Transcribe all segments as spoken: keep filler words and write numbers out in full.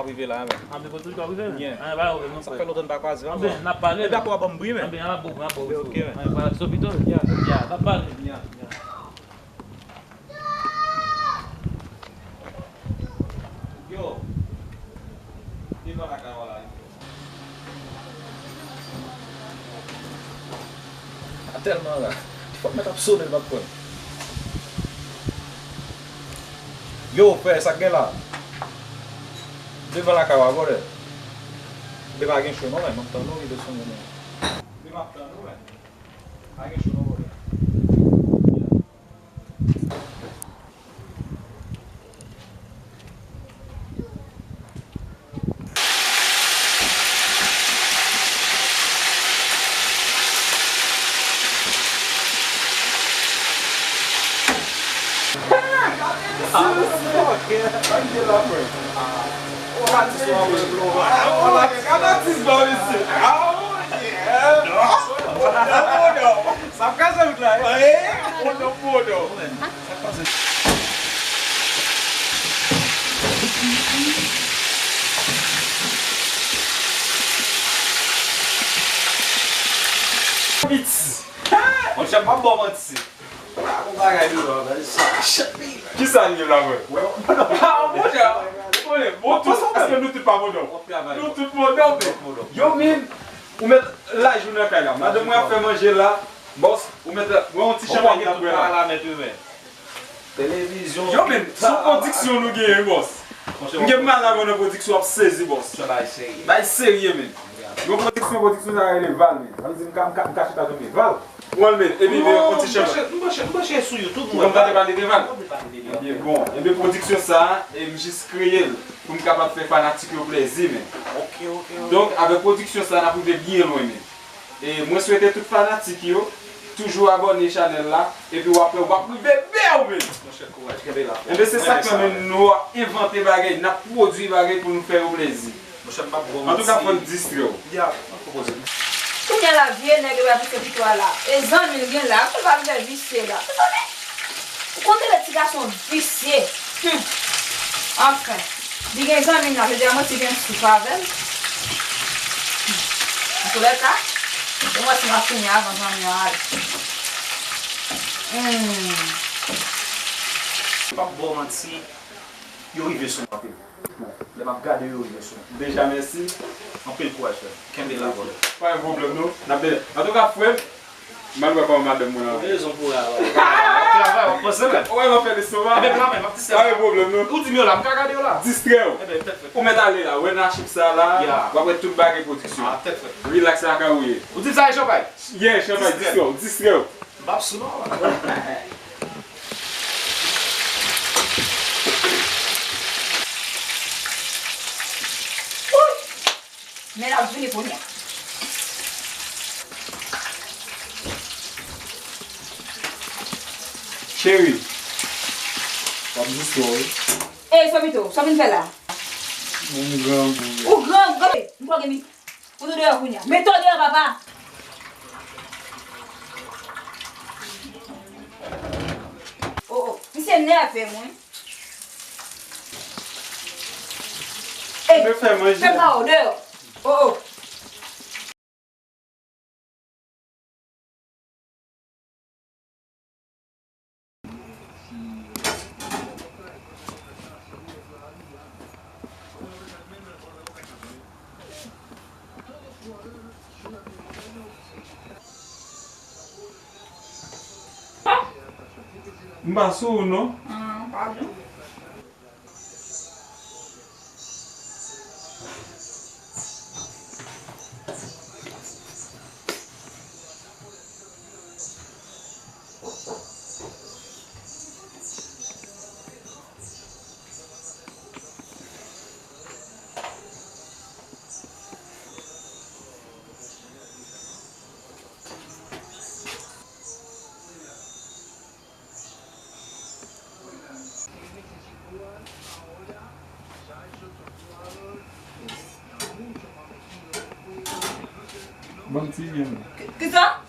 Rive la, men. Anben, kote w rive, men? Yeah. Anben, pa wè, non, sa fè lontan n pa kwaze ankò. Anben, n ap pale. Epi apre w ap ban m bri, men. Anben, n ap ban w, n ap ban w. Ok, men. Anben, pa sou pito. Yeah. Yeah, n ap pale. Yeah, yeah. Yo, devan lakay w la. A tèlman la. Fòk mèt ap sonnen, l p ap konn. Yo, frè, sa k gen la? Devan lakay w a, brother. Devan gen cho non, men, m ap tann ou, li desann non. Devan ap tann ou, men. Pa gen cho non, brother. Sa kraze wout la, eh? Pwodo, pwodo. Sa k pase? Piti. Monchè, m p ap ba w manti. Yon bagay de lò, gade sa. Kisa l ye la, mwen? Ah, monchè. Bon, bon, tout, èske nou tout pa modon? Nou tout modon, men. Yo, men, ou mèt laj ou nan kay la. Madanm mwen ap fè manje la. Bòs, ou mèt, mwen yon ti chanpay m t ap bwè la. Televizyon. Yo, men, se yon pwodiksyon nou genyen, bòs. M gen mal avè w nan pwodiksyon, w ap sezi, bòs. Bay serye, men. Yon pwodiksyon, pwodiksyon sa rele Val, men. Sa vle di m ka, m ka, m ka chita tann Val. Mwen, men, epi, men, yon ti chanpay. M branche, m branche sou YouTube, mwen. Ou konn tande pale de Val? Ebyen, bon. Ebyen, pwodiksyon sa, e m jis kreye l pou m kapab fè fanatik yo plezi, men. Ok, ok, ok. Donk, avèk pwodiksyon sa, n ap rive byen lwen, men. E mwen swete tout fanatik yo toujou abòne chanèl la, epi w ap wè w ap rive byen, men. Monchè, kouraj, kenbe la, frè. Enben, se sa k fè, men, nou envante bagay, n ap pwodui bagay pou nou fè yo plezi. Monchè, m p ap ba w manti. Antouka, fò n distrè w. Ya, m ap pwopoze. Kounye a la, vye nèg yo pral pouse pito a la. E zanmi l gen la, pou l pa vin fè visye la. Mezanmi! Ou konn tande ti gason visye. Hum. Anfen. Li gen zanmi nan, se di a mwen ti gen souf avè l. Antoulèka, e mwen si m ap fini avan zanmi an ale. Hmm. M p ap ba w manti, yo rive sou mwen anpil. Bon, lè m ap gade yo, yo sou. Deja, mèsi. Anpil kouraj, frè. Kenbe la, brother. Pa gen pwoblèm, non. N ap byen. Antouka, frè m, m al wè kòman madanm mwen an. Ou gen rezon pou w al wè. W ap travay, w ap panse, men. Wè, m ap fè lestomak. Ebyen, m la, men, m ap distrè w. Pa gen pwoblèm, non. Ou di m yo la, m ka gade yo la. Distrè w. Ebyen, tèt frè. Ou mèt ale la. Wè nan achib sa la, w ap wè tout bagay pwodiksyon. Ah, tèt frè. Relax la ka ou ye. Ou di m sa e chanpay? Yeah, chanpay, distrè w, distrè w. M p ap sou non. Wouy! Men l ap vini kounye a. Cheri, w ap distrè w, wi. Ey, Sopito, sa w vin fè la? Mwen grangou, wi. Ou grangou, gade, m pral gen mi-, Ou tou deyò kounye a. Mete w deyò, papa. Oh, oh. Misye nève m, wi. Ey, fè manje. Fè pa w deyò. Oh, oh. M pa sou ou non. Ah, padon. Ban m ti vyen. Kisa?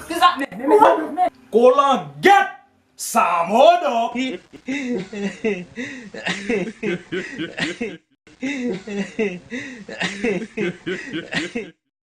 Kisa? Men, men, men, men. Kolangèt! Sa modon!